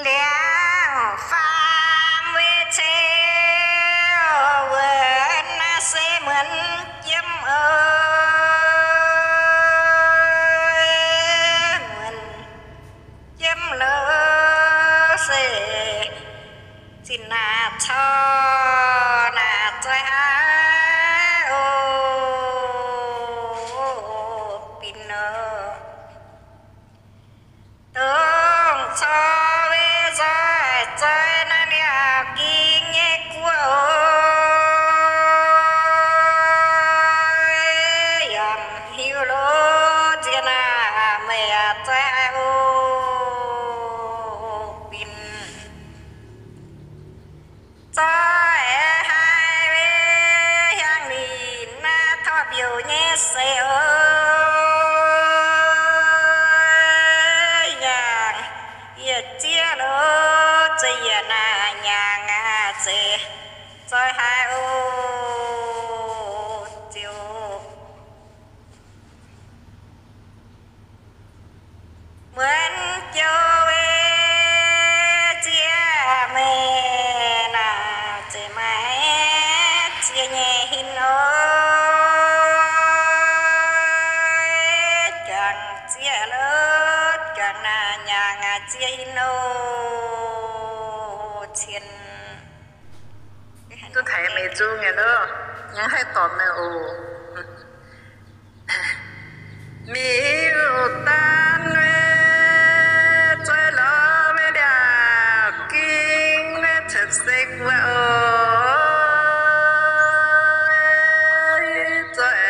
Liangx faam wei ceu wuonx naaiv se muonz jiem oc, muonz jiem loh se zinh naaiv corc naaiv zoi haaix oc, binc oc. Dongh corc wei nzoih zoi naaiv liaauc ging nyei guoqv oc, yaac hiuv loz nziex naaiv meih zoi haaix oc, binc zoi haaix wei hiaangx linc naaiv torqv mbiouc nyei seix oc, yaac yietc zieqv loz zeix yietc naaiv nyaangx aac zeix zoi haaix oc, ziouc muonz jouh wei ziex meih naaic zeix maaih ziex nyei hin oc, juangc ziex loz juangc naaiv nyaangx ziex hin oc, cien. Duqv taaix meih zungv nyei loh, yaac haih dorngx meih oc. Miuc-daanh wei zoi lorz wei liaauc ging wei cuotv seix wuov oc, zoi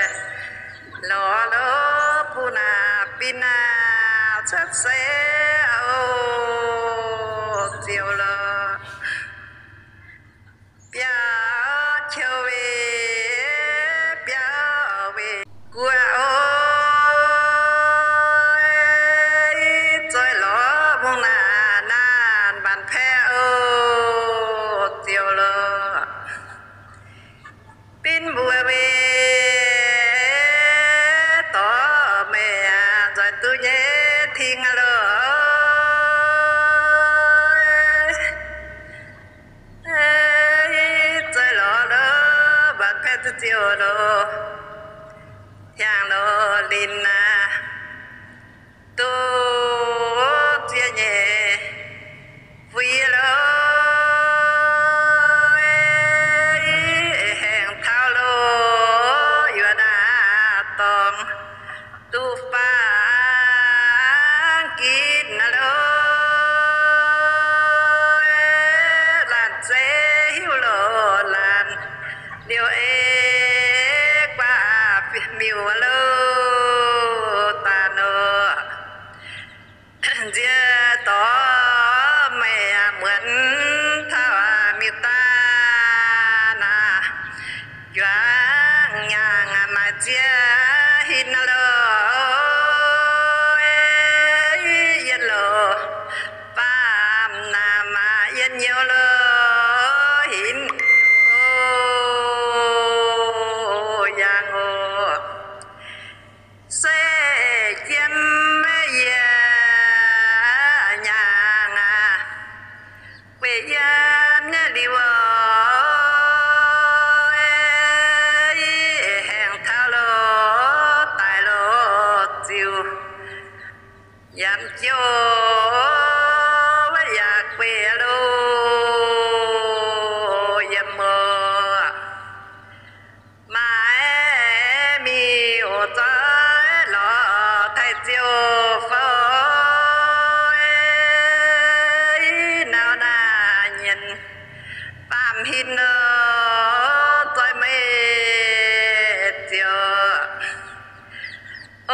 lorz loh bun naaiv binc naaiv cuotv seix oc, ziouc lorz biauv qouh wei, biauv wei guoqv oc, zoi lorz mungh naaiv naanc mbaanc paeqv oc, ziouc lorz binc mbuo wei dorh meih aac nzoih duqv nyei ting aqv loh, zoi lorz loh mbaanc paeqv ziouc loh, hiaangx loh linc aac, duqv ziex nyei fui loh, haengh taux loh yuoqc naaiv dorngx duqv faang ginv loh, laanh zeiv hiuv loh laanh liouh ei guaav miuc loh daaih nor. Nziex dorh meih aac muonz taux miuc-daanh aac, juangc nyaangh aac maaih ziex hin aqv loh, yietc loh faam naamh aac yietc nyouz loh hinc oc, yangh oc. Se jiem yie nyaangh aac, gueic yiem nyei liuz oc, haengh taux loh daaih loh ziouc yaac jouh yaac gueic loh yiem oc. Maaih miuc-doic lorz taaih ziouc fouv, nau naaic nyienz baamh hin nor, zoih meih ziouc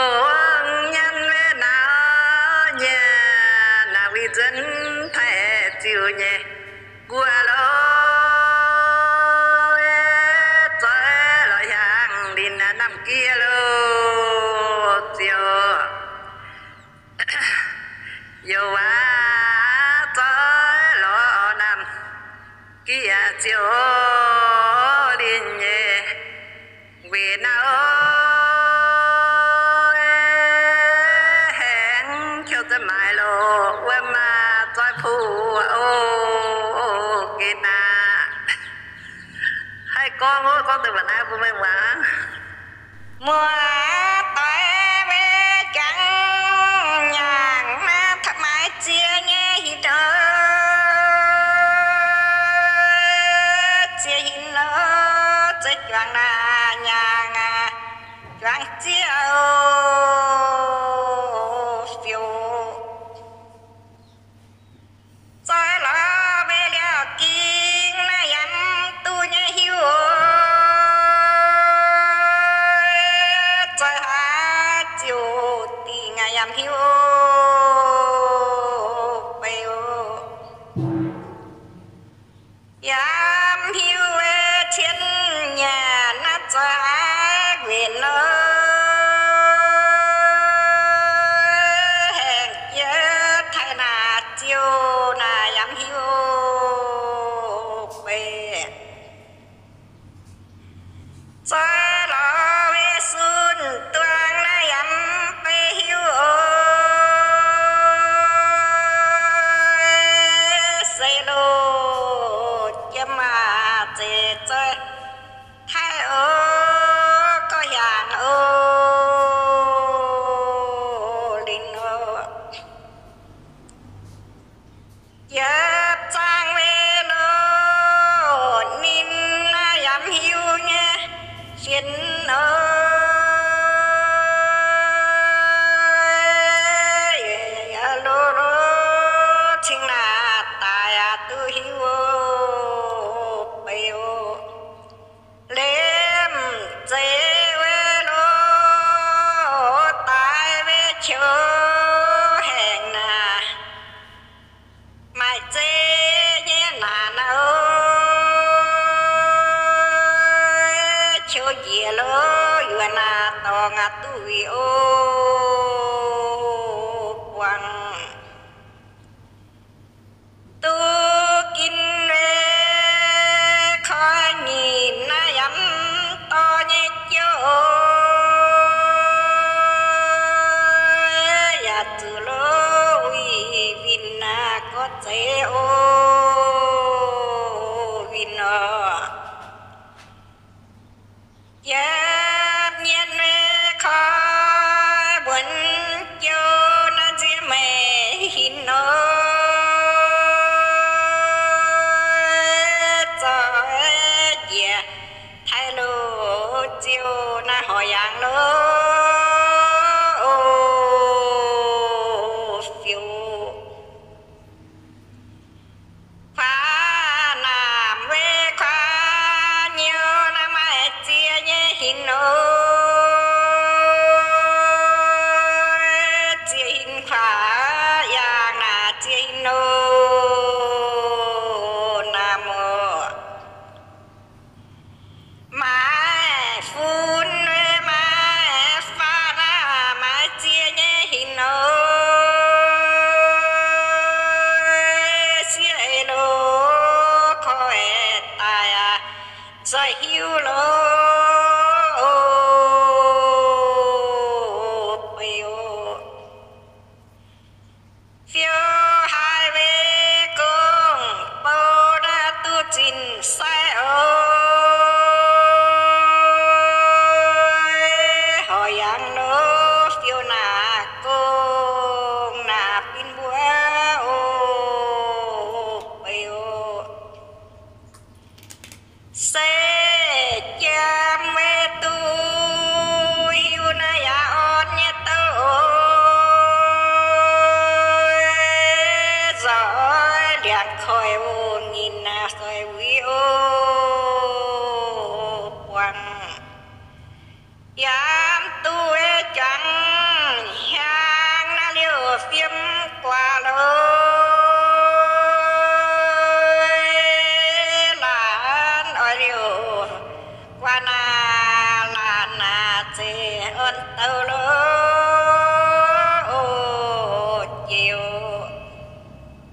ong nyanc wei nau nyei, naaic wui nzuonx taaih ziouc nyei guoqv loh, zoih lorz hiaangx linc naamh giex loh ziouc youc waac zoih lorz naamh giex ziouc linc nyei weic naaiv haengx qouh za'maaic loh wuov maah Zoih puix oc, geh naaic. Haih gorngv oc, gorngv deix mbuox naaiv mbuo meih muangx. Muoz doic, mbuo juangc nyaangc naaiv taux maaiz ziex nyei hinc oc. Ziex hinc oc, ziex juangc naaiv nyaangc aqv, juangc ziex oc, fiuv. Zoih lorz mbuo liaauc ging naaiv yaac mv duqv nyei hiuv oc. Zoih haaix ziouc dingc aqv yaac mv hiuv oc, beiv oc. Yaac mv hiuv cien nyanc naaiv zoih haaix nquenc nor, haengh jiex taaih naaic ziouc naaic yaac mv hiuv oc, beiv. Zoih lorz mbuo sun duang naaiv yaac mv beiv hiuv oc. Se loz jiem aac zeiz zoih taaih oc, gorx hiaangx oc, linh oc. Jiex zaangh mbuo loz ninh naaiv yaac mv hiuv nyei fienx oc. Loz loz cingx naaic daaih aqv duqv hiuv oc, beiv oc. Liemh zeih wuov loz daaih mbuo qiu haengh naaic, maaih zeiv nyei naanc oc. Qiu njiec loz yuoqc naaic dorngx aqv duqv wuic oc, buangh. Duqv ginv mbuo koi nyinc naaiv yaac mv dorh nyei jouv oc. Yaac zuqc loz wuic winh naaiv gorx zeiv oc, winh oc. Yiem mienh mbuo koi mbuonx jouv naaiv nziex meic hinc oc. Zoih njiec taaih loz ziouc naaiv horc yaangh loz oc, fiuv. Kuaav naamh mbuo kuaav nyouz naaiv maaih ziex nyei hinc oc. Ziex hinc kuaav yaangh naaic ziex hinc oc, naamh oc. Maaih fun mbuo maaih faatv naaiv maaih ziex nyei hinc oc. Sieqv eix loz koi daaih aqv, zoih hiuv loz beiv oc. Fiou haiz mbuo gong-bou naaiv duqv zinh sai oc. Horc yaangh loz fiou naaic gong naaic bin mbuo oc, beiv oc. Se jiem mbuo duqv hiuv naaiv yaac orn nyei douc oc. Nzoih ndiangx koiv oc, nyinh naaic soix wuiz oc, buangh. Yaac mv duqv juangc hiaang naaiv liouh fiem guaax loz. Laanh oix liouh guaax naaic, laanh naaic zeiz orn douc loz oc, jiex oc.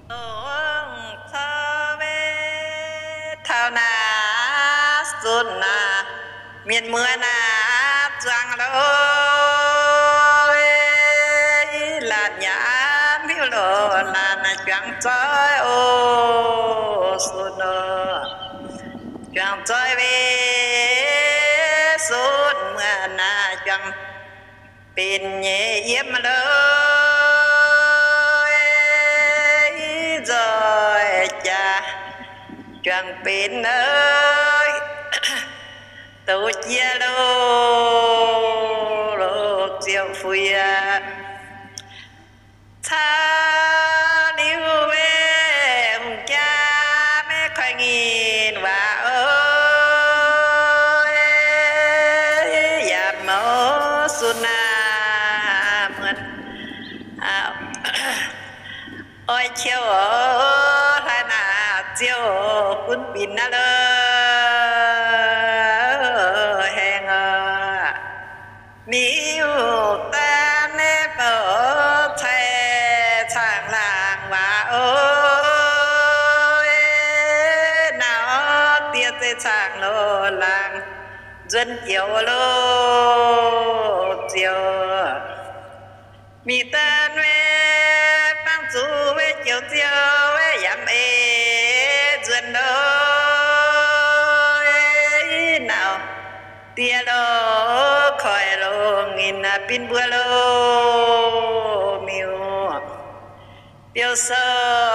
Dongh corc mbuo taux naaic sunc naaic, mienh muoz naaic zuangx loz, laanh yaac mv loz laanh juangc zoih oc, sunv oc. Juangc zoih weic sunv muonz naaic juangc benx nyei yiem loh, nzoih jaax juangc benx douz jiex loh, loh ziouc fuix aqv. Caux liuz weic hungh jaa maiv koi ngin waac oc, yaac mouz sunv aav muonz oix qiouv oc, hlaax naaic ziouc gunv binc naaiv loh, haengh oc. Miuc-daanh naaiv bouc cai caangh laangz waac oc, naaiv diex zeiz caangh loh laangz nzuonx joux loh ziouc. Miuc-daanh weic bangc zuqc weic joux ziouc weic yaac eix nzuonx loh, naaiv diex loh koiv longx nyei naaiv binc mbuo loh miuc. Biouv sou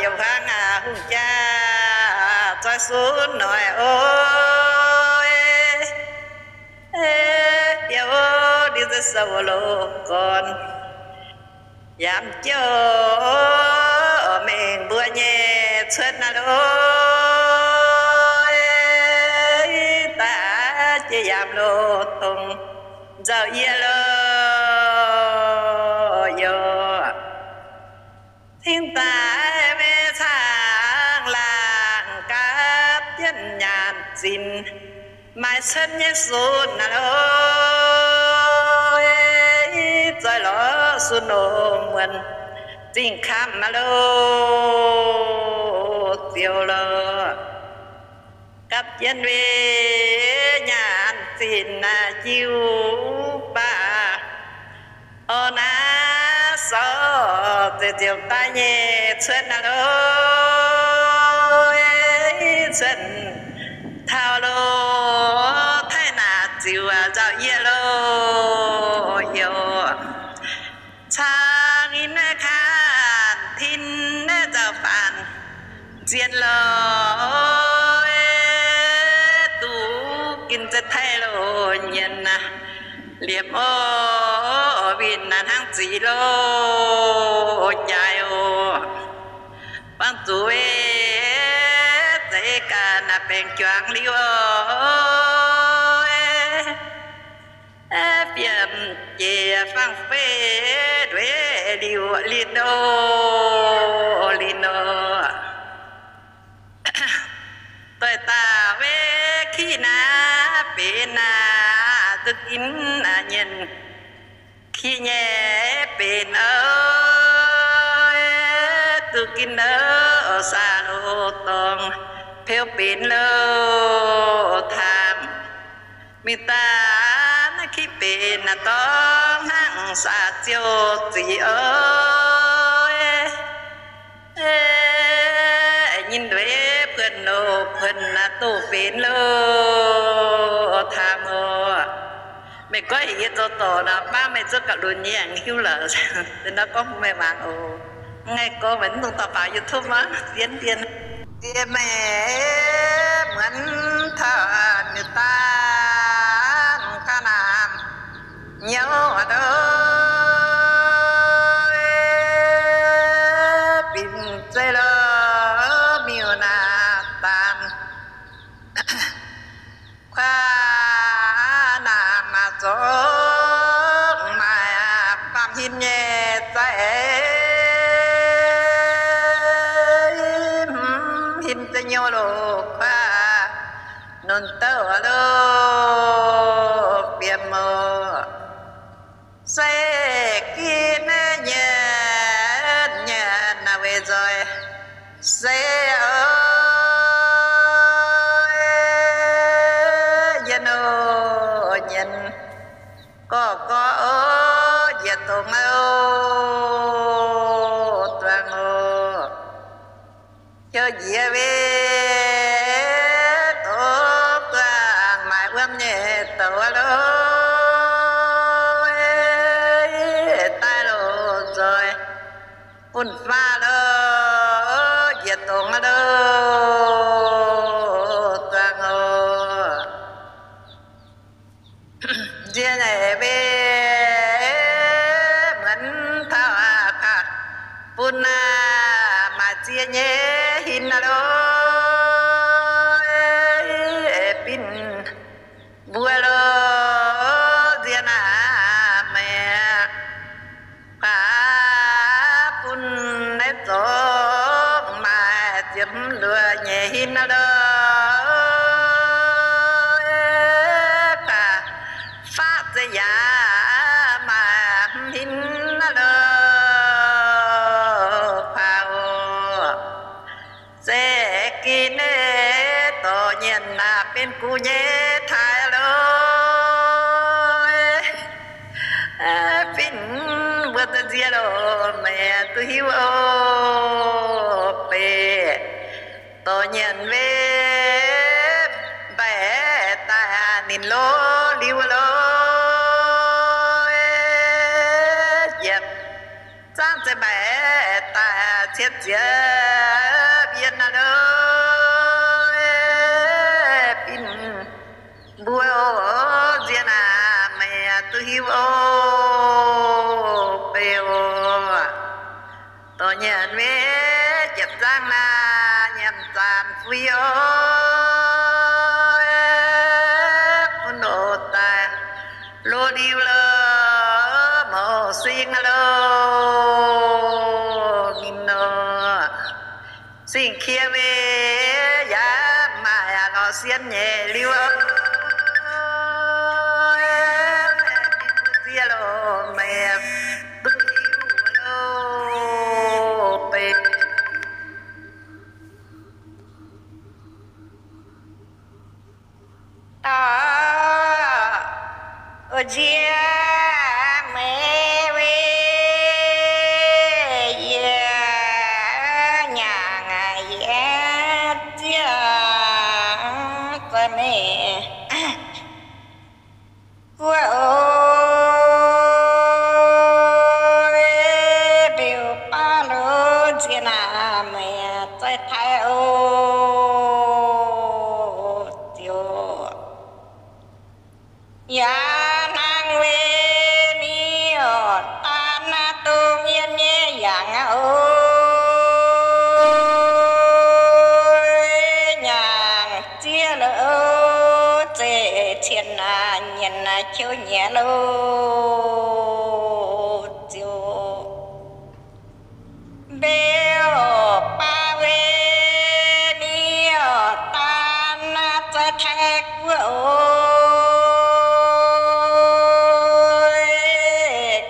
yiem hmuangx aac hungh jaa zoih sunv noic oc. Biouv ndiev nzeix sou loh gorn, yaac jouh mengh mbuo nyei cuotv naaiv loh, daaih jiex yaac loh dongh nzauh yie loh yoc. Cingx daaih maiv caangh laangh gapv jienv nyaanh zinx, maaih cuotv nyei sunv naaiv loh, zoih lorz sunv nongx muonz zingh kamv naaiv loh, ziouc loh. Gapv jienv weic nyaanh zinx naaiv jiu baac, orv naaiv sorc zeiz ziouc daaih nyei cuotv naaiv loh, cuotv taux loh, taaih naaic ziouc nzauh yie loh yoc. Cangx ninh naaiv kanh tin naaiv nzauh faanx zien loh, duqv ginv za'taiv loh nyienx naaiv, liemh orv winh naaiv hnangv ziqc loh jaaix oc. Bangc zuqc weic zeiz ganh naaiv baengc juangc liuz oc, bieqc jiex fangx fei ndueic liuz linh oc, linh oc. Doix daaih weic kiqv naaiv benx naaiv duqv ginv nyienx kiqv nyei benx oc, duqv ginv oc, saax loh dorngx peux benx loh taamh. Mingh daaih naaiv kiqv benx naaiv dorngx hnangv saax ziouc ziqc oc. Nyinh ndueic puonx loh puonx naaiv doh benx loh taamh oc. Meih goiv heuc yie zoux dorc nor, baav meih zuov gauh lunx nyei aengx hiuv lorqc. Deix nor gorngv bun meih muangx oc. Mv ngaih gorngv meih mv dungx dorh faaux YouTube aqv, zien dien. Diex meih muonz taux miuc-daanh ga'naaiv nyouz a'ndouh, binc zeiv loh miuc naaiv daanh. Kuaav naaiv maaih zorqv maaih baamh hinh nyei za'eix, hinh za'eix nyouz loh kuaav nunc douh loh fiem oc. Se ginv naaiv nyienx nyienx naaiv weic nzoih se oc, yie oc nyienx gorqv gorqv oc, njiec dongz oc. Yie mbe doqc duqv maaic wuom nyei douz lo, daaih loz nzoih bun faah lo, njiec dongz lo, zuangx oc. Nzie nyei mbe muonz taux aqv, bun maaic ziex nyei hinc lo, binc mbuo lo, nzie naaic meih baac bun naaiv zoux maaic ziepc luoqc nyei hinc lo, baac faatv ziex yaac maaic hinc lo, baac oc. Zeiz ginv naaiv dorc nyienc naaic benx guv nyei taaix lo, binc mbuo za'nziex lo, meih duqv hiuv oc. Beiv dorc nyienc mbe mbaix daaih ninh lo liuz lo, yietc zangv zeiv mbaix daaih cietv ziex mbienv naaiv lo, binc mbuo oc, nzie naaic meih duqv hiuv oc. Beiv oc, dorc nyienc mbe jiepc zangv naaic nyiemc zaanc fui oc, bun oc daaih lo liuz lo, mouz sing lo, ninh lo, sing-kie mbe yaac maaih lorz sien nyei liuz oc. Ziex lo, meih duqv hiuv lo, beiv dorc nzie mbe mbe, yie nyaangc yie ziex zoi meih guoqv oc. Mbiuz baav lo, nzie naaic meih zoi taaix oc. Ziouc yaac hnangv mbe ni oc, daan naaiv dongh yie nyei yangh aqv oc. Nyaangc ziex lo, zeiv cien naaic nyienc naaic qouv nyieqc lo, ziouc mbe oc, baav mbe ni oc, daan naaiv zoi taaix guoqv oc.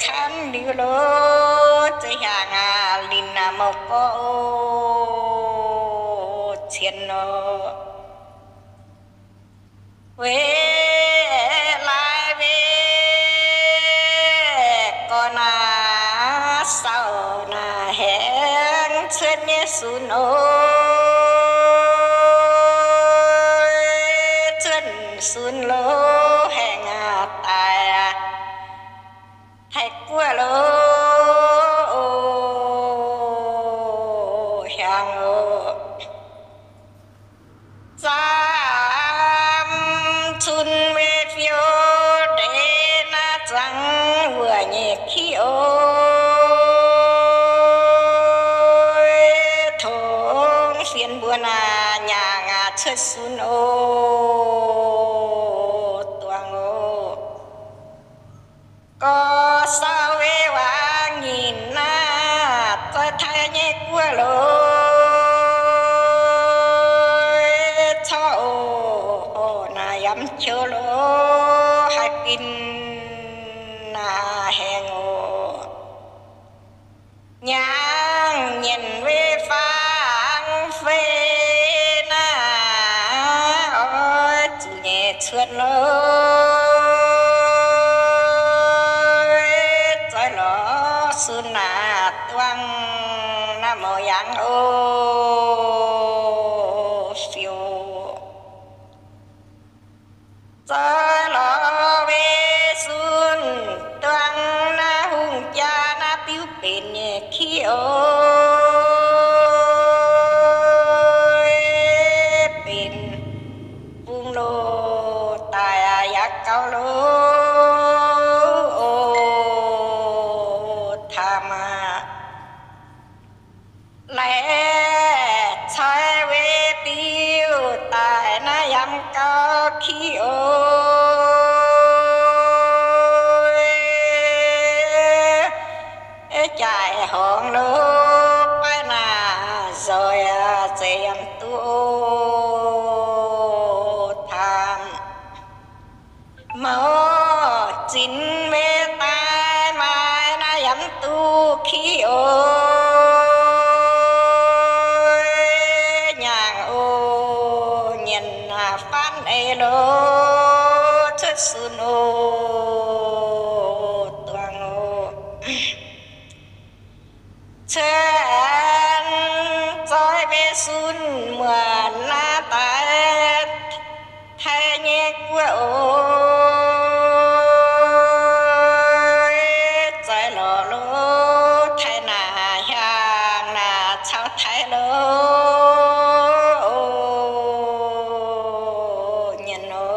Kanv liuz lo, zeiv hiaangx aac, linh aac, mouc gorx oc, cien oc. Weic laaix mbe gorn aac, sau naaic haengx cuotv nyei sunv oc. Cuotv sunv lo, haengx aac daic aac, taaix guoqv lo, hiaangx oc. Zaamv cun mbe fiou ndeic naaiv zuangx wuoqc nyei kiv oc. Tongx fienx mbuo naaic nyaangx aac cuotv sunv oc, duangx oc. Gorx sau mbe waac nyinc naaiv zoi taaix nyei guoqv lo, corc oc, horc naaic yamv qouv lo, haih bin naaic haengx oc. Nyaangc nyienc mbe fangx fei naaiv, oix zuqc nyei cuotv lo, zoi lorz sunv naaic duangv naaiv mouz yangh oc. Zoih lorz Wei Sun duang naaiv hungh jaa naaiv biuv benx nyei ki o, benx bung loh daaih yaac gauh loh. O, taam aqv. Laeh coix Wei Biuv daaih naaiv yaac gauh ki o, jaaix horngz loh baav naaic nzoih zeiz yaac duqv o, taam. Mouc zinx Wei daaih maaiz naaiv yaac duqv ki o, nyaangc o, nyienx faanv eix loh cuotv sun o, duang o. Cuotv zoih Wei Sun muonc naaiv daaih Taiv nyei guoqv o, zoih lorz loh Taiv naaic hiaangx naaic caux Taiv loh o, nyienx o.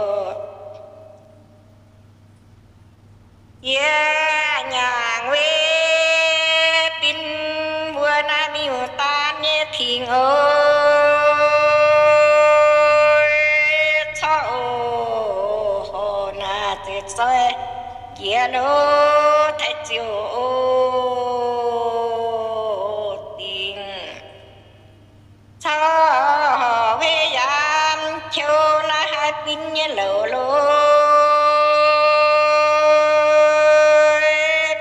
Yie nyaangc Wei Bin mbuo naaiv miuc-daan nyei tengx o, corc o, horc naaic zeiz zoih jiex loh Taiv Ziouv o, dingc corc horc Wei Yaamv Qou naaiv Haaix Bin nyei louc loh,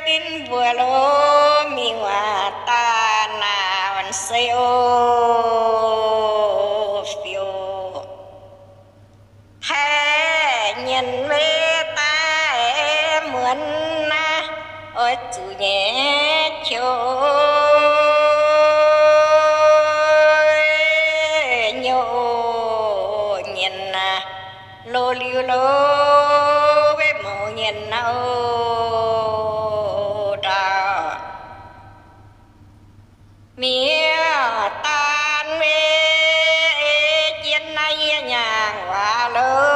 Bin mbuo loh miuc-daan naaic se o, fiou Taiv nyienx Wei daaih muonz naaiv oix zuqc nyei qou nyou nyienx naaic loh liuz loh Wei mouz nyienx naaiv o, ndau mi'aqv daan Wei, ei jienv naaiv yie nyaangc waac loh,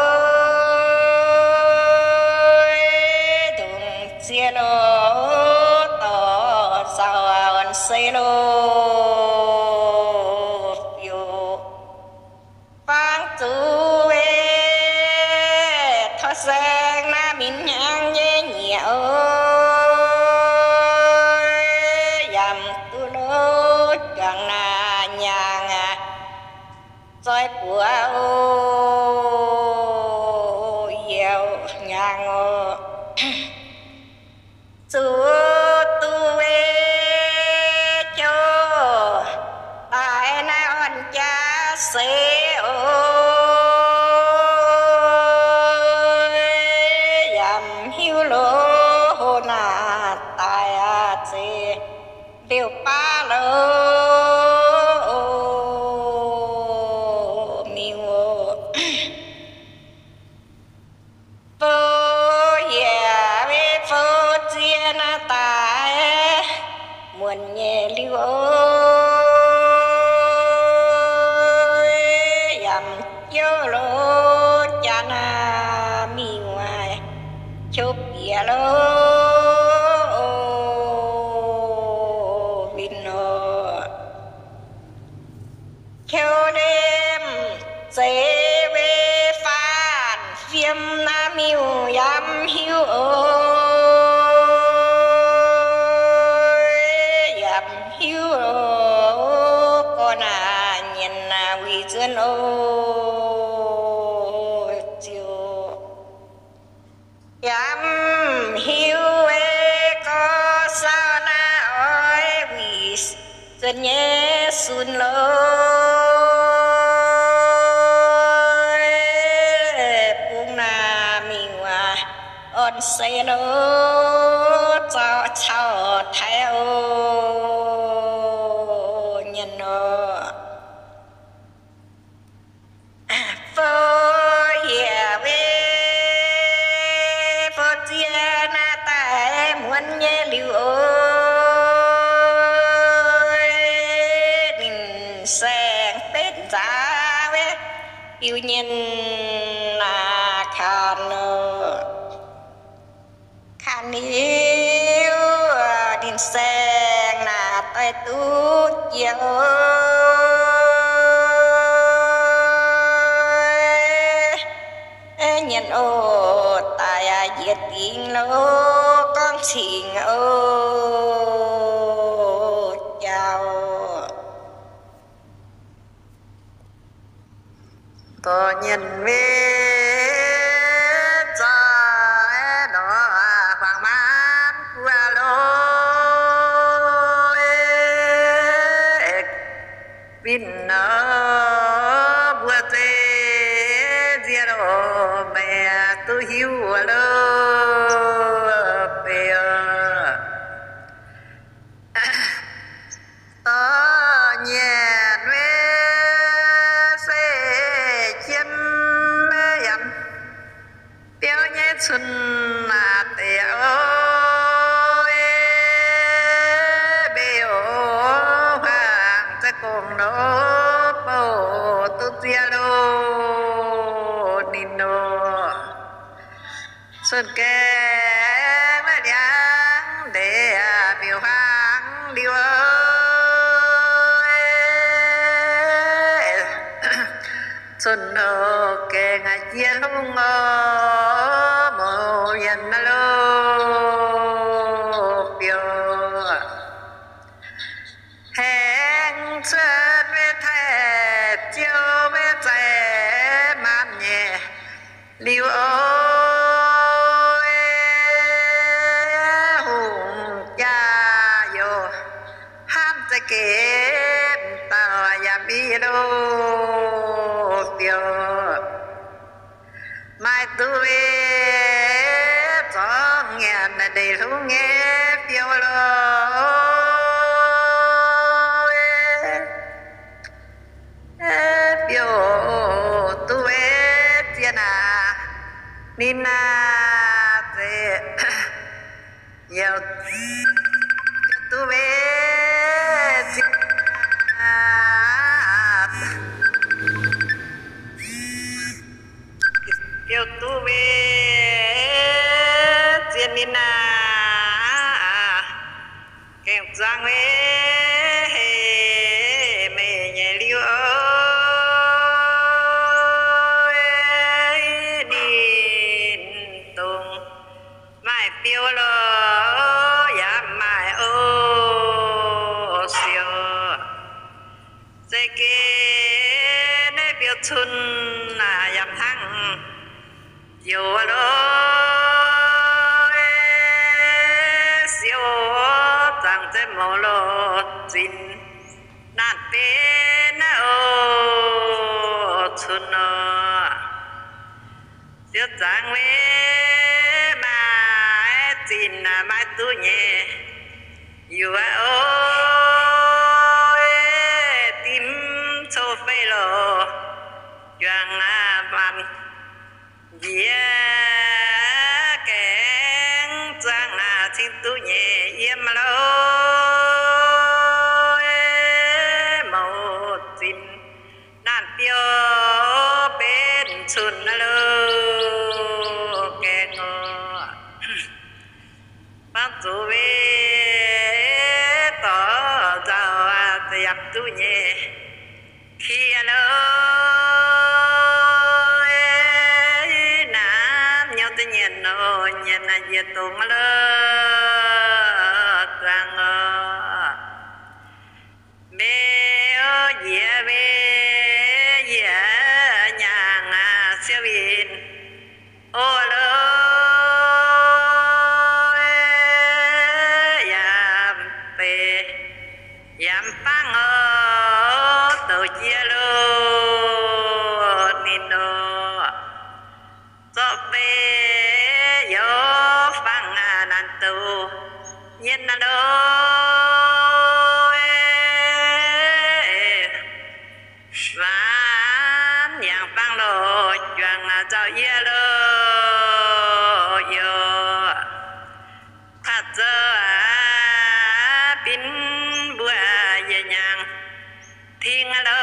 ndongc ziex loh dorh zaux orn seix loh, fiou fangx zuqc Wei, tov saeng naaiv minc hnyangx nyei nyiec o, yaac duqv loh juangc naaic nyaangc aqv, zoih buoz o, youc hnyangx o. Zuqc duqv Wei Qou daaih naaiv orn jaax seix o, yaac mv hiuv loh naaic daaih aqv zeiz liouh baav loh, miuc o. Fou hieh Wei Fou ziex naaiv daaih muonc nyei liuz o, yaac jouv loh jaax naaiv mingh waaic qou bieqc loh, win loh. Qou lemh zeiz Wei faanh fiem naaiv miuc yaac mv hiuv o, yaac mv hiuv o, gorx naaic nyienx naaic wuic nzuonx o, ziouc yaac mv hiuv Wei gorx saauv naaiv oix wuic nzuonx nyei sun loh, bung naaic mingh waac orn seix loh, zaux caux Taiv o, nyienx o. Fou hieh Wei biux nyienh naaic kanh, kanh liuz ninh saeng naaic doix duqv jiex nyienh oc, daaih njiec dingc lo gorngv cingx oc jauv. Dorh nyienh maiv zoih nor, huaang maanc buo lo winh nor, mbuo zeiz nziex lo meih duqv hiuv lo beu. Dorh nyienh maiv se jiem maiv yaac biouv nyei cun deix oc, mbe oc, huaang za'gengh nor bouh duqv ziex lo ninh nor. Cun gaengh maiv ndiangx ndeic miuc-huaang liuz, cun gaengh jiex hlungv oc, mouz mienh lo biouv. Haengh cuotv maiv taaih, ziouc maiv zeiz maanc nyei liuz oc, hungh jaa youh hnamv za'gengh dauh yaac mv i lo biouv. Maaih duqv weic zorngv nyanc ndeic hlungv nyei biouv lo, biouv duqv weic zien aac, ninh naaic zeiz youh duqv weic zien aac. Biouv duqv weic zien ninh naaic, gaengh zuangx weic heh meih nyei liuz oc, ninh dongh maaih biouv lo yaac maaih oc siouc. Za'gengh naaiv biouv cun naaic yaac hnangv youh lo siouc, zaangc za'gengh mouz lo zinx naanc benx naaiv oc cun nor. Ziouc zaangc weic maaih zinx naaic maaih duqv nyei yuoqc oc, dimv cou fei lo juangc maanc njiec gaengh zaangc cingx duqv nyei yiem lo mouz zinx naanc biouv benx cun lo gaengh oc. Mangc zuqc weic dorh nzauh za'yamv duqv nyei ki lo naaiv nyouz za'nyienh nor, nyienh naaiv njiec dongz lo zaangc oc. Mbe o njiec mbe yie nyaangc siou winh o lo yaac beic yaac fangv oc douc jiex lo ninh nor. Zorqv beic youz fangv naanc douc nyienh lo waanc yangh fangv lo juangc nzauh yie lo youc. Taaih zouv aqv, binv mbuo yie nyaangc ting lo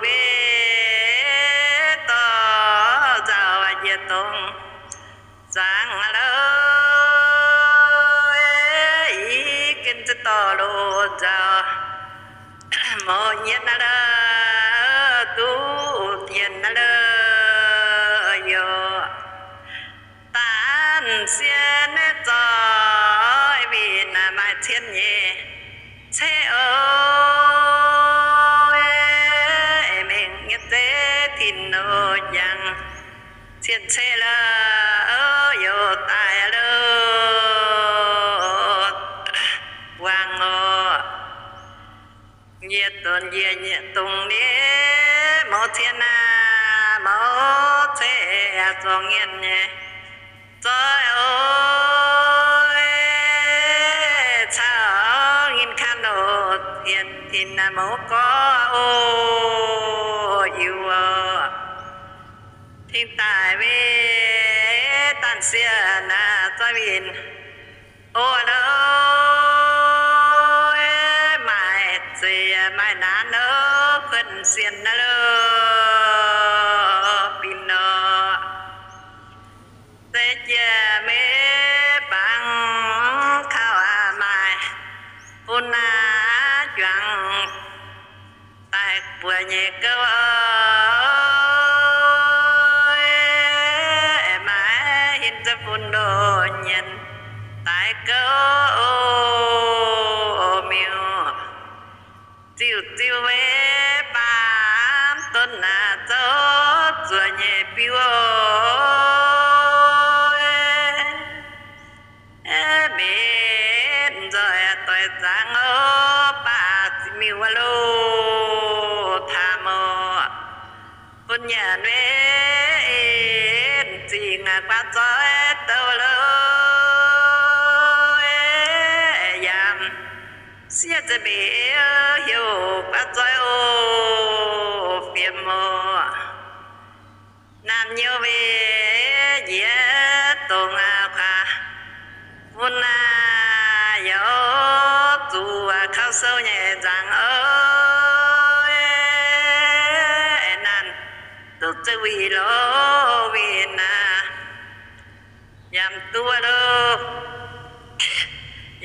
Weic dorh nzauh njiec dongh zaangc louh, i gen ziex dorh loz nzauh, mouz nyienh louh, duqv tien louh yoc. Daan sienh zoih winh maaih cien nyei ceix oc. Mengh nyei zeiv tin-oc jangx cien ceix louh, youz daaih louh wangc oc. Yie donx njiec nyieqc dongh nyei mouz cien aac, mouz ceix zorngh nyienh nyei zoih oc. Caux nyinh kanh oc, cien tin mouz gorx oc, iu oc. Tingx daaih weic daan sienh aac, zoih winh oc louh, maaih zeiz maaih naanc oc, kuonx sienh louh, bin oc. Zeiz jiex meiv bangc kaux aac, maaih bun aac juangc daaih buoz nyei gouv oc. Maaih hinv za'fun ndoh nyienx daaih gouv oc, miuc ziuc ziuc weic baamh donx aac, zouv zuoqc nyei biuv oc. Mbenc nzoih doix zaangc oc, baac miuc wuov loh taamh oc. Bun nyanc weic en zingh guaav zoih douh louh, yaac sieqv za'mbeix heuc guaav zoih oc, fiem oc. Naamh nyouz weic njiec dongh aac, kuaax fun aac, yaac zuqc aac kaux sou nyei nzangc oc. Naanc duqv za'wuic loh, winh aac, yaac mv duqv loh,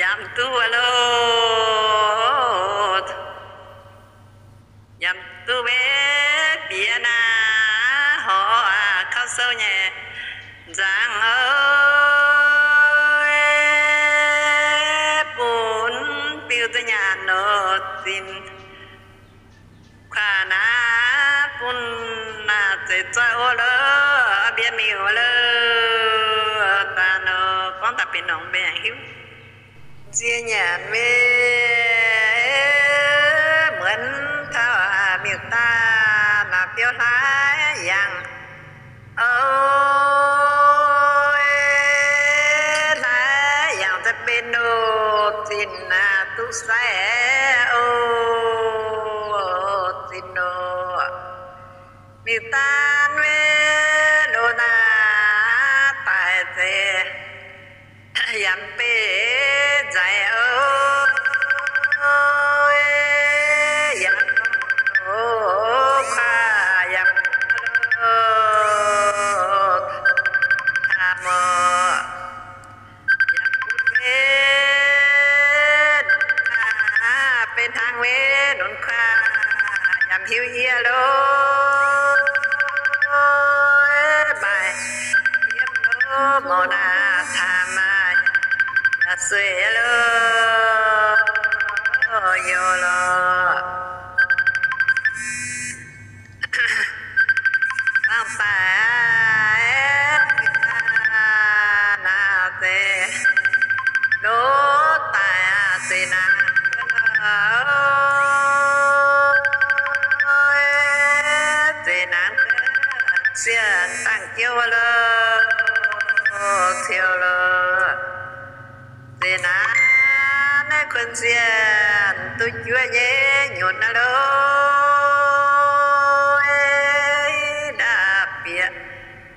yaac mv duqv loh. Yaac mv duqv weic bieqc naaiv horc aac kaux sou nyei nzangc oc. Bun biuv za'nyanc nor zinh kuaax naaiv bun naaiv zeiz zoih oc loh, mbienv miuc loh, daaih nor gorngv daaih benx nongx mbaengc hiuv. Nzie nyanc mingh muonz taux miuc-daanh naaiv biouv hlaaix yangh oc. Hlaaix yangh za'benx oc, zinh naaiv duqv sai oc, zinh oc. Miuc-daanh weic loz naaiv daaih zeiz yaac mv beiv nzaic oc. Yaac oc, kuaax yaac hnamv oc. Yaac bun weic nunc kuaax, benx hnangv weic nunc kuaax yaac mv hiuv yie loh. Maaih yiem loh, mouc naaiv hnamv aac, yaac sueih loh, youh loh. Mangc daaih naaiv zeiz loz daaih aac, zeiz naaiv zeiz naaiv sienh dangh jouv loh, ciou loh. Zeiz naaiv naaiv kuonx sienh duqv juov nyei nyutc naaiv loh, nda'bieqc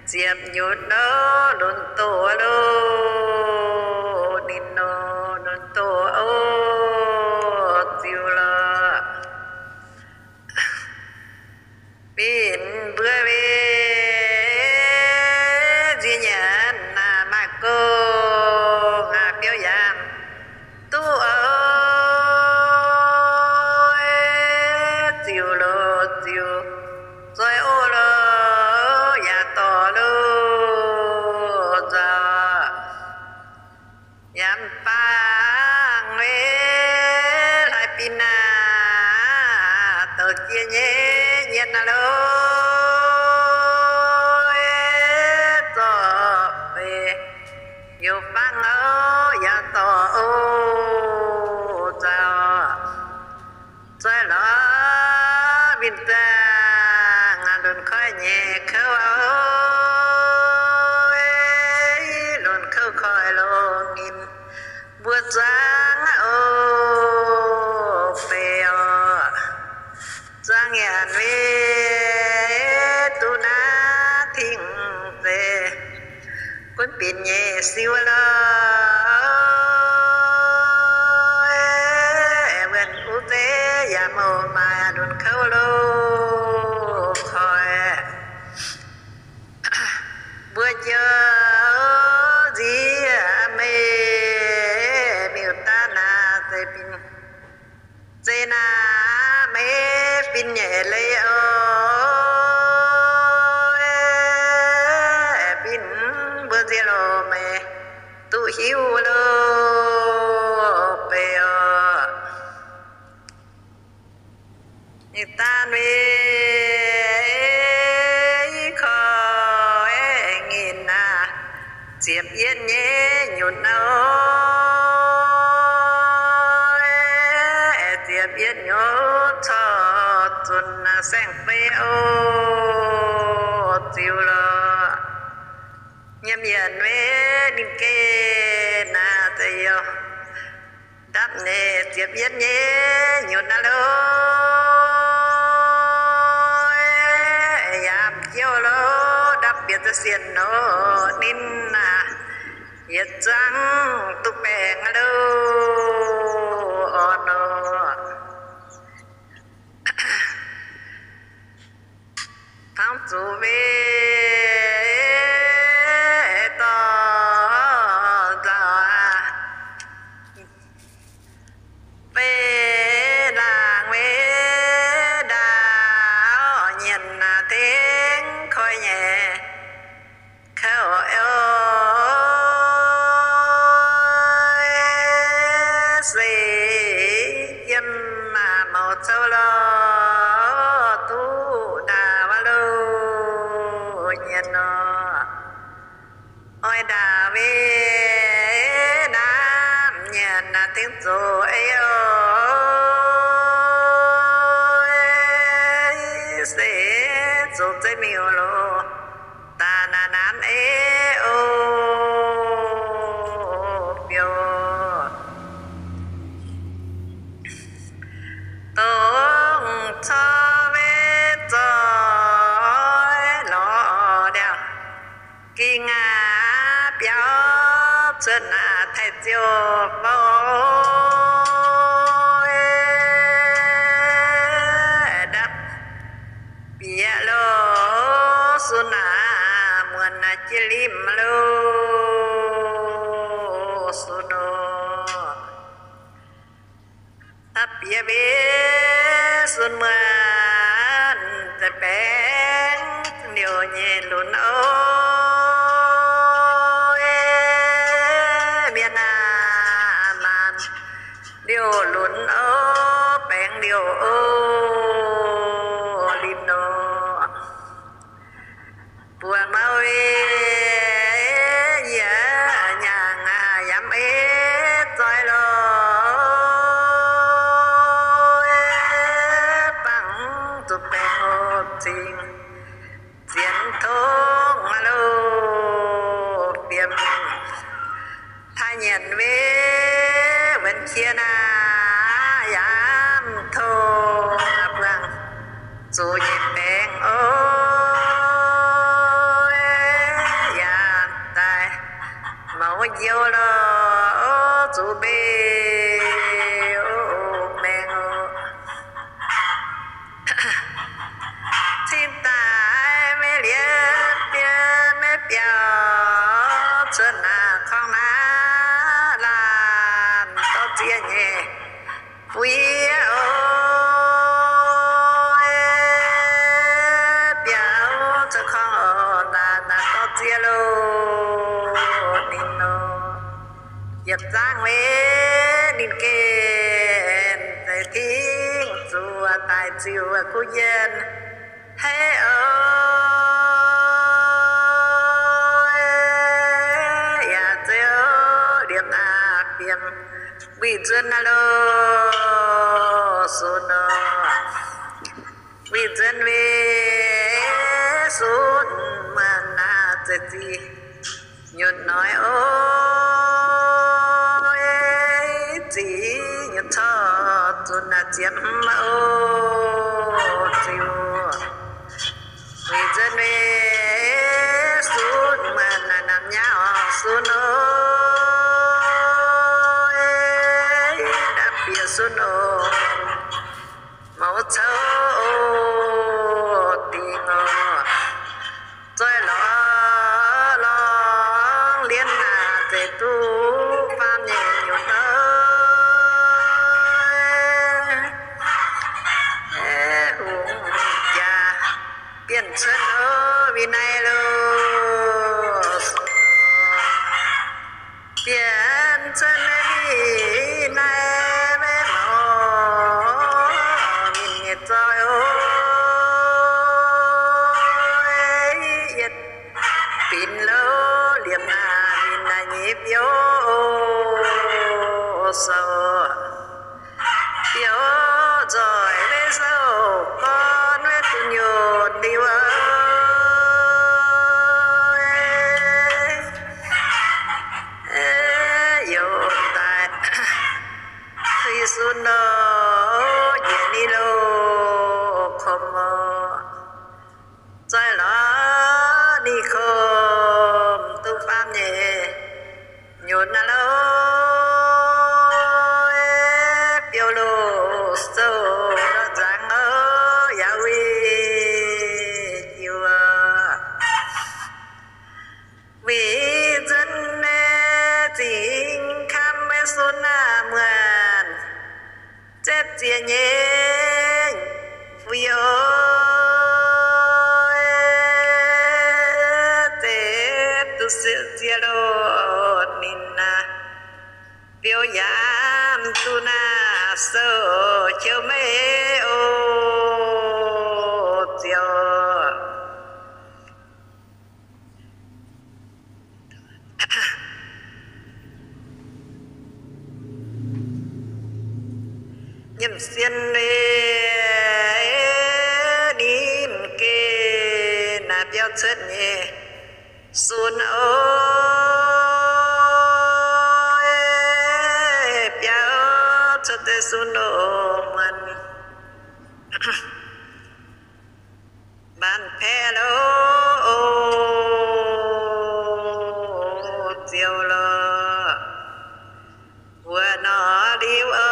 ziepc nyutc loh, lunx doqc loh, ninh nor lunx doqc oc, ziux loh. Ninh mbuo mbe nzie nyanc maaih gong biouv yaac duqv oc. Ziux loz ziux zoih oc loz, yaac dorh loz nzauc. Yaac mv baac mbe hlaaix bin aac, douc jiex nyei nyienz naaiv loz, zorqv beic youz fangv oc, yaac dorh oc nzauc. Zoih lorz win zaangc lunx koiv nyei kouv oc, lunx kouv koiv longx ninh mbuo zuangx oc, beic oc. Zuangx nyanc mbe duqv naaiv tingx zeiz gunv binc nyei siou loh. Wuonh uv zeiz yaac mouc maaih lunx kouv loh koiv. Mbuo joux nziev meih miuc-daaih naaic zeiz binc, zeiz naaic meih binc nyeic leiz oc. Binc mbuo nziev loh meih duqv hiuv loh beic oc. Ninh daan mbe koi nyinh aac, ziepc yietv nyei nyutc oc, ziepc yietv nyutc corc zunc saeng-fei oc, ziux loh. Nyiemc yienc mbe ninh geh naaic za'eix youh ndapv nyeic ziepc yietv nyei nyutc naaiv loh, yaac m'jouv loh, ndapv bieqc za'sienx nor ninh naaic yietc zangv duqv baengh loh, orn nor. Hnangv zuqc mbe dorh nzauc aqv, beiv laangc mbe ndaauv nyienx aac, tengx koiv nyei kouv oc. Se yiem maah mouc cou lorh duqv ndaauv aqv loh, nyienx nor. Oix ndaauv mbe naaiv nyienx aac, tengx zoqc ei oc. Se zoqc zeiv miuc loh, daaih naaic naanv ei oc, biouv. Dongh corc mbe zoih lorz liaauc, ging aqv biauv cuotv aac, taaih ziouc fouv ndapv bieqc loh, sun aac muonc aac jiex limh loh, sun oc. Dapv bieqc mbe sun muonc za'baengx liouc nyei lunx oc. Mienh aac, maanc liouc lunx oc, baengx liouc oc, limh nor. Buonc mauv yie nyaangc aac, yaac mv ei zoih lorh, bangc zuqc baengh oc, cingx zienx tongv aqv loh, fiem. Taaih nyienx mbe wuonx qiex aac, yaac mv tongv buangh zuqc nyei baengh oc. Yaac daaih mouz njiou lorh zuqc mbe oc, maengx oc. Cing Ziex loh ninh nor, yietc zangv meix ninh gengh zeix tingv zuqc daaih ziux kuv yienh haic oc. Yaac ziouc liemh naaiv bienx wih nzuonx naaiv loh sunv nor. Wih nzuonx wih sunv muonz naaiv zeix ziqc nyutc noic oc. Ziqc nyutc corc zunc naaiv ziepc hmz oc. Ziouc wih nzuonx wih sunv muonz naaiv namx nyaah oc sunv oc. Ndapv bieqc sunv oc. Mouz cou oc dingc oc. Zoih lorz lorngx lienh naaic zeix duqv faam nyei nyutc oc. Hungh jaax bienh cuotv oc, wih naaiv loh. Bienh cuotv wih naaiv maiv maux mingh nyei zoih oc. Yietc binc louv liemh naaiv mingh naaiv nyei biouv sou. Biouv nzoih maiv sou gorn maiv dunh yonc liuz oc. Youc daaih tuix sunv nor, njiec ninh loh komx oc. Zoih lorz ninh komx duqv faam nyei nyutc naaiv loh. Biouv loh sou lorz nzangc oc, yaac wih jiuv. Wih nzuonx naaiv zingh kamv maiv sunv naaiv muonz, zepv ziex nyei fu'youz, zepv duqv siouc ziex loh ninh naaiv, biouv yaac duqv naaiv sou qiu meiv oc. Ziouc nyiemc sien leiz ninh geh naaiv biauv cuotv nyei sunv oc. Biauv cuotv deix sunv oc, muonz mbaanh paeqv loh oc. Ziouc lorz mbuo nor liuz oc,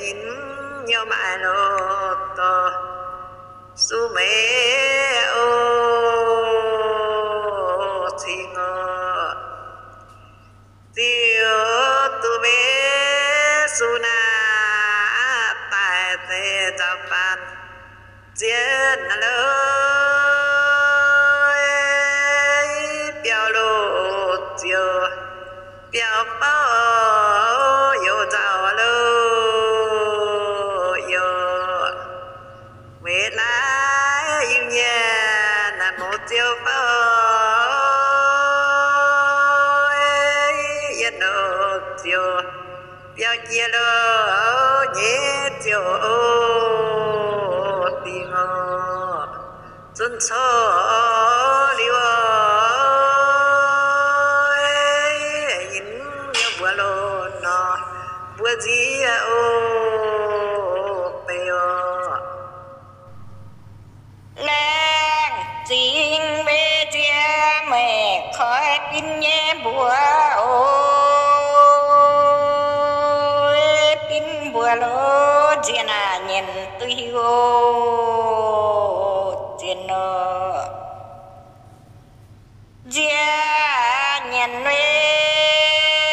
nyinh nyouv maaih loh dorh suv meix oc. Cingx oc. Ziouc duqv meix suv naaiv daaih zeiz nzauh faanh zien loh. Biauv loh ziouc biauv bouv youc nzauh loh youc. Weic naaiv Iu-Mienh naaiv mouz ziouc fouv, yietv loh ziouc biauv jiex loh nyei ziouc dingh oc. Zunv corc liuz oc, yinh nyouv mbuox loh nor, mbuo nziex oc, beiv oc. Laengz zingh mbuo nziex meih koi bin nyei mbuox oc. Bin mbuox loh nziex naaic nyienx duqv hiuv oc, zien oc. Nziex nyienx wei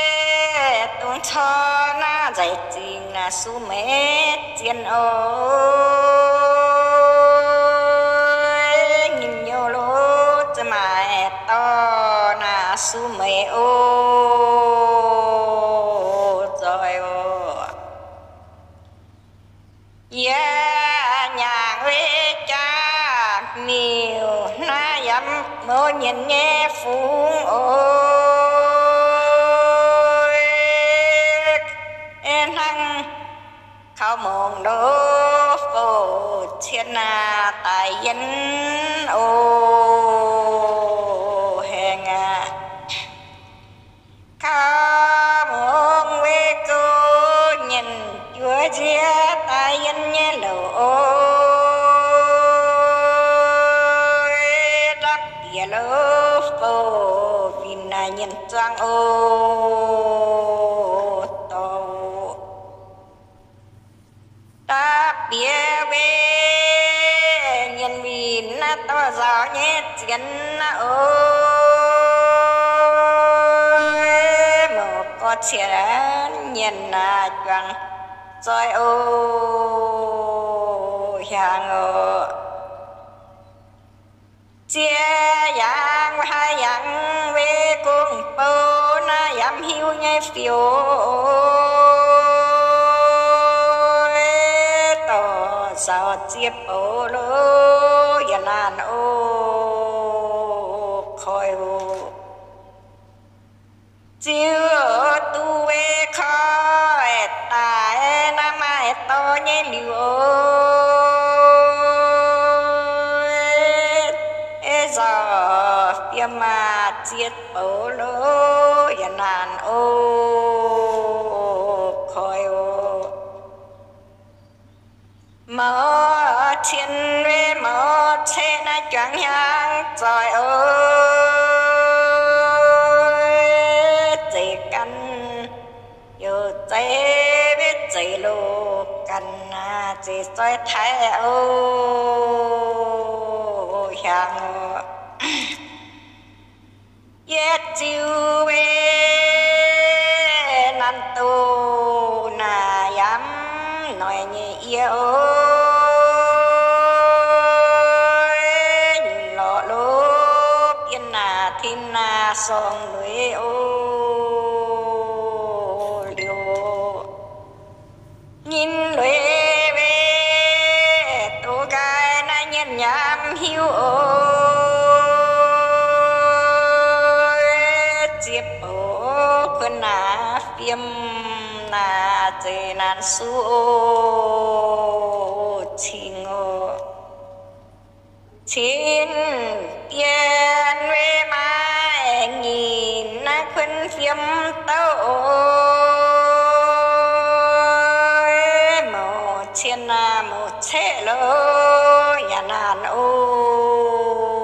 dongh corc naaiv nzaic zingh naaic suv meix zien oc. Yie nyaangc wei jaa miuc naaiv yaac mouz nyienh nyei fungx oc. Hnangv kaux mungz ndo fouv cien aac daaih yien oc. Haengh aac, kaux mungz wei gouv nyienh juov nziex daaih yien nyei louc oc. Ndapv bieqc louv fouv winh naaic nyienh zuangx oc. Dorh ndapv bieqc wei nyienh winh naaiv dorh nzaaux nyei zienx naaiv oc. Mouc gorx cien nyienh naaic juangc zoih oc. Hiaangx oc. Ziex yangh haih yangh wei gong bou naaiv yaac hiuv nyei fioux oc. Dorh nzaaux ziex bouc lo yaac naanc oc. Koiv oc. Ziux duqv wei koiv daaih naaiv maaih dorh nyei liuz oc. Nzaaux fiem maah ziex bouc lo yaac naanc oc. Koiv oc. Mouc cien wei mouc ceqv naaiv juangc hiaangx zoih oc. Zeiz ganh youc zeiz wei zeiz loz ganh naaic zeiz zoih taaih oc. Hiaangx oc. Yie ziux wei nanc doqc naaic yaac mv noic nyei yie oc. Nyunc lorqc lo bienh naaic tin naaic sorng lueiz oc. Liuz nyinh lueiz wei doz nqaai naaiv nyienh yaac mv hiuv oc. Ziex bouc kuonx naaic fiem naaic zeiz naanc suv oc. Cingx oc. Cin dien wei maaih nyinc naaiv kuonx fiem douv oc. Mouc cien naaic mouc ceqv lo yaac naanc oc.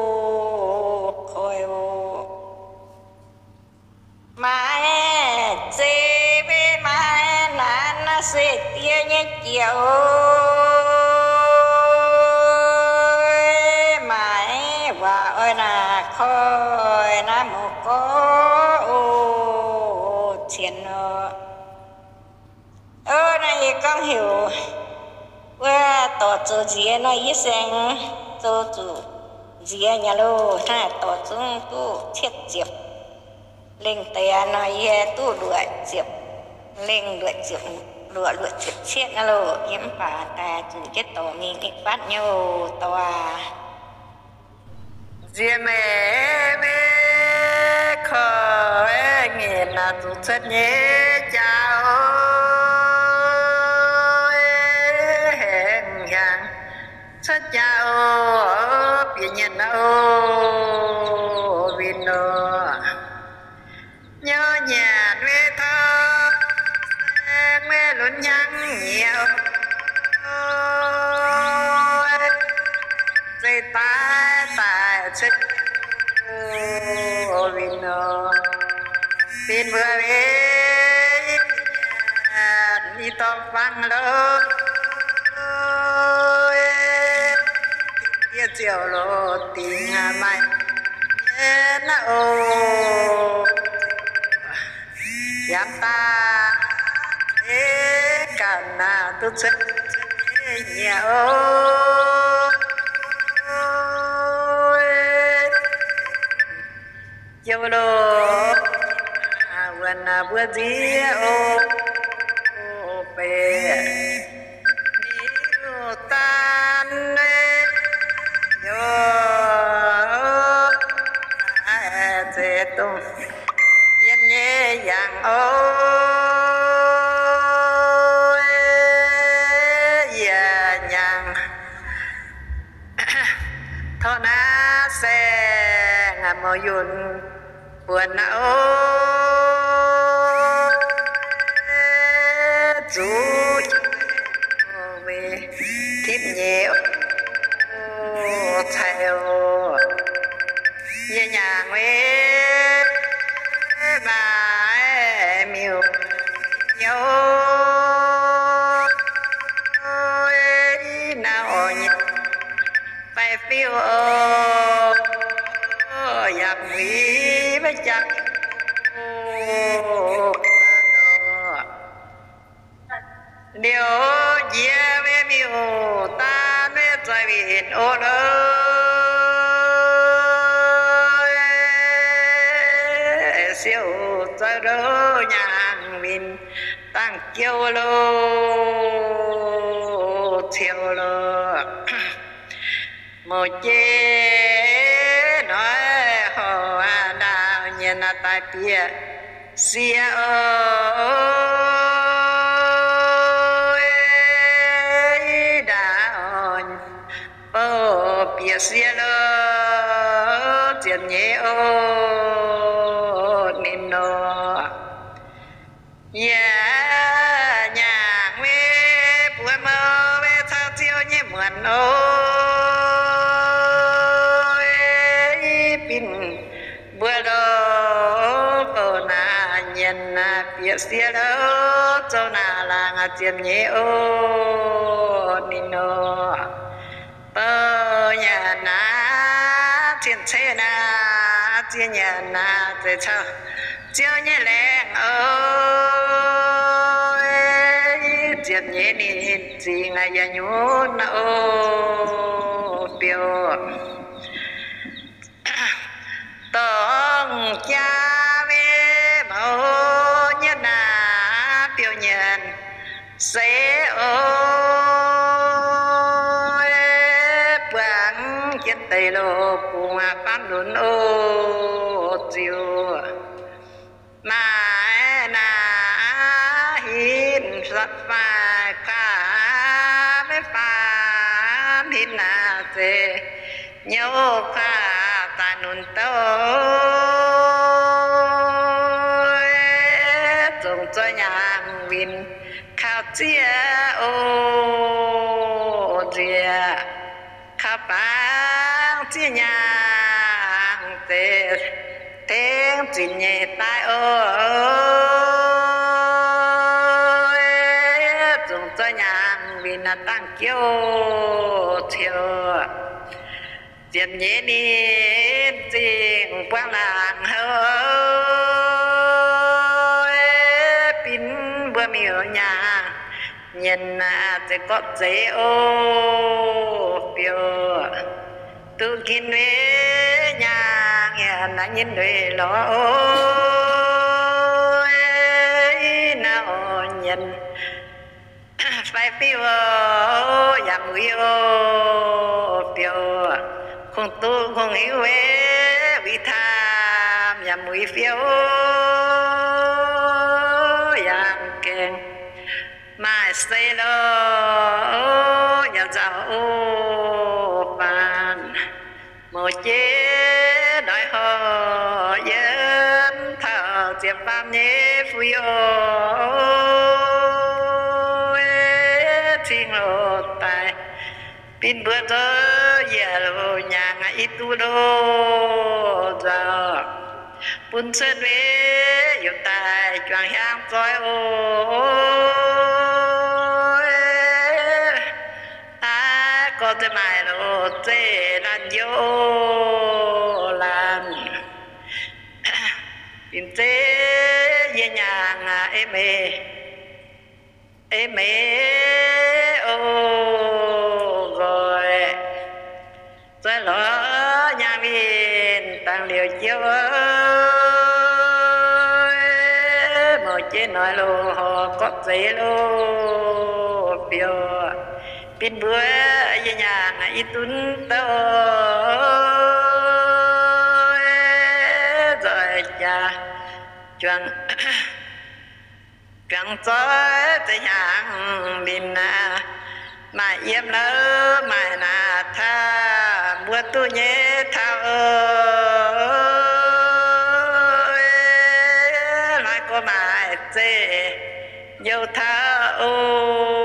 Koiv oc. Maaih zei wei maaih naanc naaiv se diev nyei jiex oc. Maaih waac oix naaic koiv naaiv mouc gorx oc. Cien oc. Ov, naaiv yie gorngv heuc wuov dorc zoux nziex nor, yie saeng zoux zuqc nziex nyei loh. Naaiv dorc zungv duqv cietv ziepc. Lengh deix nor yie duqv luoqc ziepc lengh, luoqc ziepc, luoqc, luoqc ziepc cietv naaiv loh. Yie mv baac daaih zuqc jienv dorc mingh fatv nyei oc, dorc aac. Nziex meih maiv korv nyienc naaic zuqc cuotv nyei jauv, hengx hnyangx cuotv jauv bieqc nyienc oc, winh oc. Nyouv nyanc maiv taux, saeng maiv lunx hnyangx nyiex, zeiz daaih daaih cuotv, winh oc. Benx mbuo weic nyanc i dorngx fangx loh, yie ziouc loz dingc maaih mienh oc. Yaac daaih zeiz ganh naaic duqv cuotv nyei nyiex oc. Jouv loh, wuonh mbuo nziex oc, beiv ninh yunh buonc aqv o. Zuqc tipv nyeic o, cai o, yie nyaangc wuov maaih miuc nyei o, naaiv oix nyei fai fiuv o, yaac muic maiv jangx o. Liouh jiex maiv miuc daan maiv zoih winh o lo. Siouc zoux lo nyaangc winh dangh jouv lo, ciouv lo. Mouc jeiv noic horc ndaauh nyienx daaih bieqc sieqv o. Ndaauh bouh bieqc sieqv lo, ziepc nyeic o, ninh nor. Yie nyaangc maiv buatc mouc maiv caux ziouv nyei muonc o. Bun mbuo lo, bouh naaic nyienx bieqc sieqv lo, zouv naaic laangz ziepc nyeic o, ninh nor. Bouh nyanc naaic cien-ceqv naaic, ziex nyanc naaic zeiz caux ziouv nyei laengz o. Ziepc nyeic ninh zingx yaac nyunc o, biouv dorngh jaa maiv mouc nyietv naaic biouv nyanc seix o. Buangv jienv deix loz-bungx faanv lunx o, ziux maaih naaic hinc faix kuaaiv maiv faanv hinc naaic zeiz nyouv kuaaiv daaih nunc douv. Zongc zoih nyaangc winh kaux zieqv o, nziex kaux bangc zieqv nyaangc deix tengx zinh nyeic daaih o. Zongc zoih nyaangc winh dangh jouv ciouv. Ziepc nyeic ninh zingh buangv laangz houv, binc mbuo miuc nyaangh nyienx naaic zeiz gorqv-zeiz o, biouv duqv nqin weic nyaangh yaac naaiv nyinh weic lorz o. Naaiv oix nyienx fai fiuv o, yaac muic o, biouv kungx duqv kungx hiuv weic wuic taamh yaac muic fiuv o, yaac gaengh maaih sei lo, yaac nzauh o, faanv mouc jeiv noic horc yiem taux ziepc faam nyei fuiv o, cing loz daaih binc mbuo zoux yietc loz nyaangh i duqv loz nzauh, bun cuotv weic yietc daaih juangc hiaang zoih o. Aav gorx zeiv maaih loz zeiv laanh youh laanh, binc zeiv yie nyaangh aac, ei meih, ei meih o, nqoi zoih lorz nyaangh winh dangh liouc jiouv, mouc jeiv noic loz horc gorqv-zeiv loz biouv, binc mbuo yie nyaangh i dunv douh nzoih jaax, juangc, juangc zoih zeiv hnyangx minc aac, maaih yiem louv maaih naaic taav, mbuo duqv nyei taux daaih youh taux oc.